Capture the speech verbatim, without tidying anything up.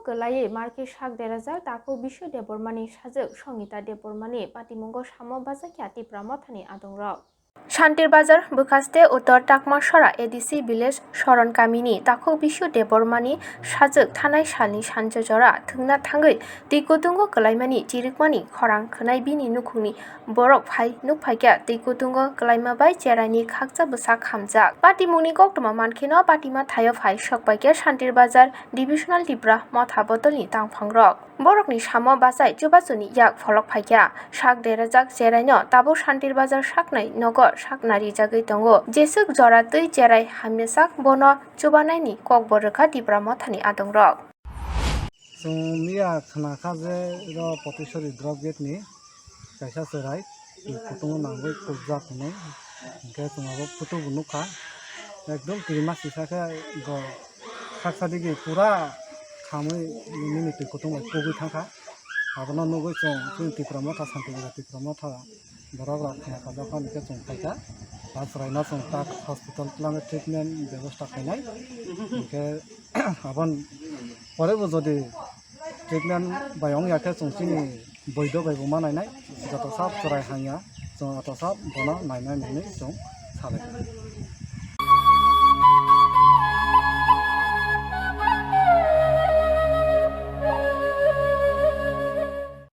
kwlaiwi market sak derajak takhuk Bishu Debbarmani sajwk Songita Debbarmani patimungo samo bajakya Tipra Mothani adongrok. Shantir Bazar bwkhaste Uttor Takmasora A D C village Soron kamini takhuk Bishu Debbarmani sajwk thanai salni sanjo jora thwngna thangwi twi kutungo kwlaimani chirikmani khorang khwnai bini nukhungni borok phai nukphaikha twi kutungo kwlaima bai cheraini khakcha bwsak hamjak. Patimungni koktwma mankheno patima thaio phai sokpaikha Shantir Bazar Divisional Tipra Motha Bodolni tangphangrok. Borokni samo bachai chubachuni yak pholok phaikha. Sak derajak cheraino tabuk Shantir Bazar saknai nogo sakna rijagwi tongo. Jeswk jora twi cherai hamyasak bono chubanaini kokbo rwkha Tipra Mothani adongrok. Chwng miya khna kha je ro Potisori drop gate ni kaisa chwrai twi kutungo nangwi kubjak hinwi. Hinkhe chwng abo photo bo nukha. Ekdom kirima sisa khe bo sak sadigi pura khamwi nini twi kutung bai kubui thangkha. Abono nugwi chwng chini Tipra Motha, Shanti Bazar Tipra Motha borok rok khna kajak phano khe chwng phaikha. Aa chwraino chwng tak hospital twlangwi treatment bebosta khainai. Hinkhe aboni pore bo jodi treatment bai wngya khe chwng chini boido bai bo ma nainai, joto sab chwrai hamya, chwng joto sab bono nainai hinwi chwng salai.